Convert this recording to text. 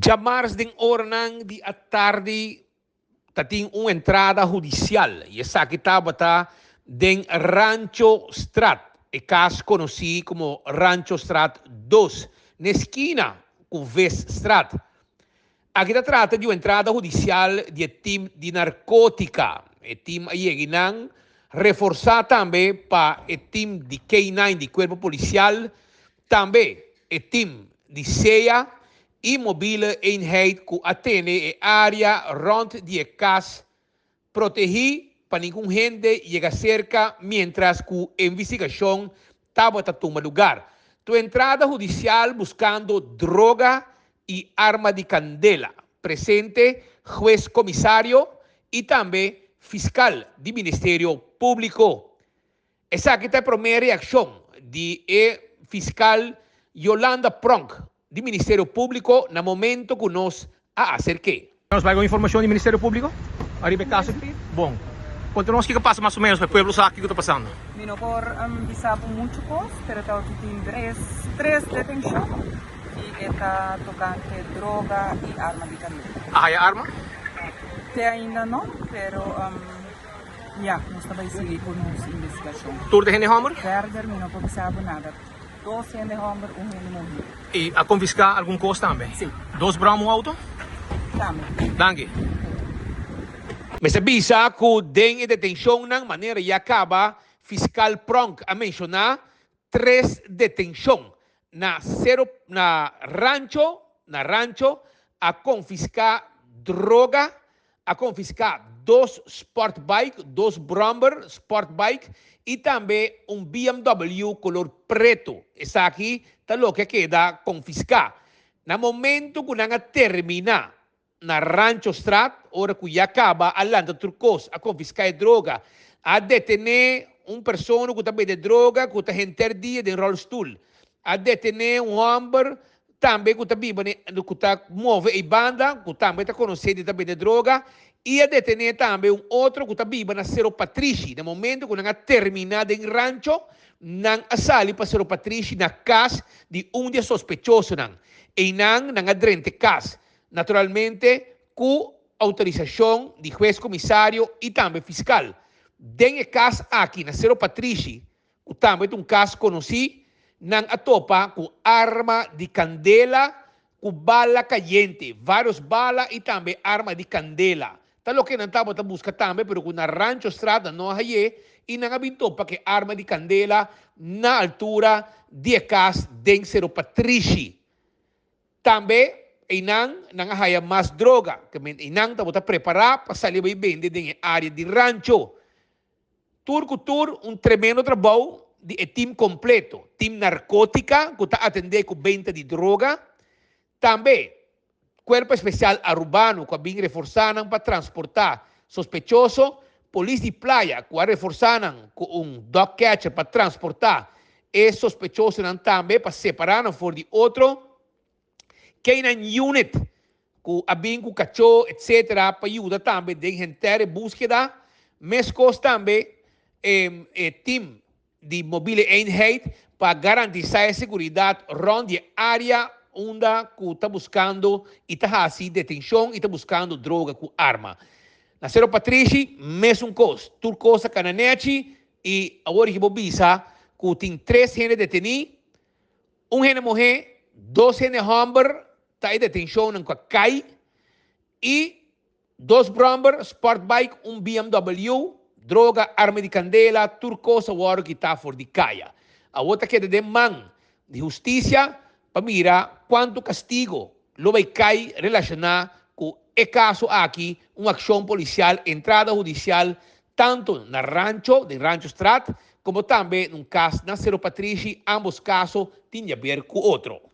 Djamars den oranan di atardi ta tin un entrada hudisial i esaki tabata den Rancho Straat, e kas konosí komo Rancho Straat dos, n'e skina ku Visstraat. Aki ta trata di un entrada hudisial di e tim di narkótika. E tim a yega i nan reforsá tambe pa e tim di K-nine di Kuerpo Polisial, tambe e tim di sea i Mobiele Eenheid ku a tene e área rònt di e kas Protehí pa ningun hende yega serka miéntras ku e investigashon tabata tuma lugar. Tu entrada hudisial buskando droga i arma di kandela. Presente hues komisario i tambe fiskal di Ministerio Públiko. Esaki ta e promé reakshon di e fiskal Yolanda Pronk di Ministerio Públiko na momento ku nos a aserk'é. Nos bai ku informashon di Ministerio Públiko ariba e kaso aki. Bon, konta nos kiko pasa mas o ménos pa e pueblo sa kiko ta pasando. Mi no por bisa bo muchu kos, pero ta tin tres tres detenshon i e ta tokante droga i arma di kandela. A haya arma? Te ainda no, pero. Ya, nos ta bai sigui ku nos investigashon. Tur ta hende hòmber? Verder mi no por bisa bo nada. Dos hende hòmber, un hende muhé. I a konfiská algun kos tambe? Si. Dos bròm, un outo? Tambe. Danki. Mester bisa ku den e detenshonnan, manera ya kaba Fiskal Pronk a menshoná, tres detenshon na Sero na Rancho na Rancho a konfiská droga, a konfiská dos sportbike, dos bromber sportbike i tambe un BMW kolor pretu. Esaki ta loke a keda konfiská. Na momento ku nan a terminá Na Ranchostraat, ora cu ya caba a lanta tur cos, a confisca e droga, a detene un persona cu ta bende droga cu ta henter dia den rolstoel, a detene un homber tambe cu ta biba cu ta move ey banda cu tambe ta conoce di ta bende droga y a detene tambe un otro cu ta biba na Sero Patrishi. Na momento cu nan a termina den Rancho, nan a sali pa Sero Patrishi na cas di un di e sospechosonan. Eynan nan a drente cas. Naturalmente cu autorisacion di hues comisario y tambe fiscal. Den e cas aki na Sero Patrishi, cu tambe ta un cas conoci, nan a topa cu arma di candela cu bala cayente, varios bala y tambe arma di candela. Ta loke nan tabata busca tambe pero cu na Rancho Straat nan no a haye y nan a bin topa cu e arma di candela na altura di e cas den Sero Patrishi. Tambe einan nan a haya mas droga, ke men einan tabata prepará pa sali bai bende den e área di rancho. Tur ku tur un tremendo trabou di e tim kompleto, tim narkótika ku ta atendé ku benta di droga, tambe Kuerpo Espesial Arubano ku a bin reforsá nan pa transportá sospechoso, Polis di Playa ku a reforsá nan ku un dog catcher pa transportá E sospechosonan tambe pa separá nan for di otro K-nine unit ku a bin ku kachó etc. Pa yuda tambe den henter e búskeda. Meskos tambe e e tim di Mobiele Eenheid pa garantisá e seguridat rònt di e área unda ku ta buskando i ta hasi detenshon i ta buskando droga ku arma. Na Sero Patrishi mesun kos, tur kos a kana nèchi I awor ki bo bisa ku tin tres hende detení, un hende muhé, dos hende hòmber ta e detenshonnan ku a kai i dos bròmber, sportbike, un BMW, droga, arma di kandela, tur kos a wòrdu kitá for di kaya. Awor ta keda den man di hustisia pa mira kuantu kastigo lo bai kai relashoná ku e kaso aki, un akshon polisial, entrada hudisial tanto na Rancho, den Ranchostraat, komo tambe na un kas na Sero Patrishi, ambos kaso tin di aber ku otro.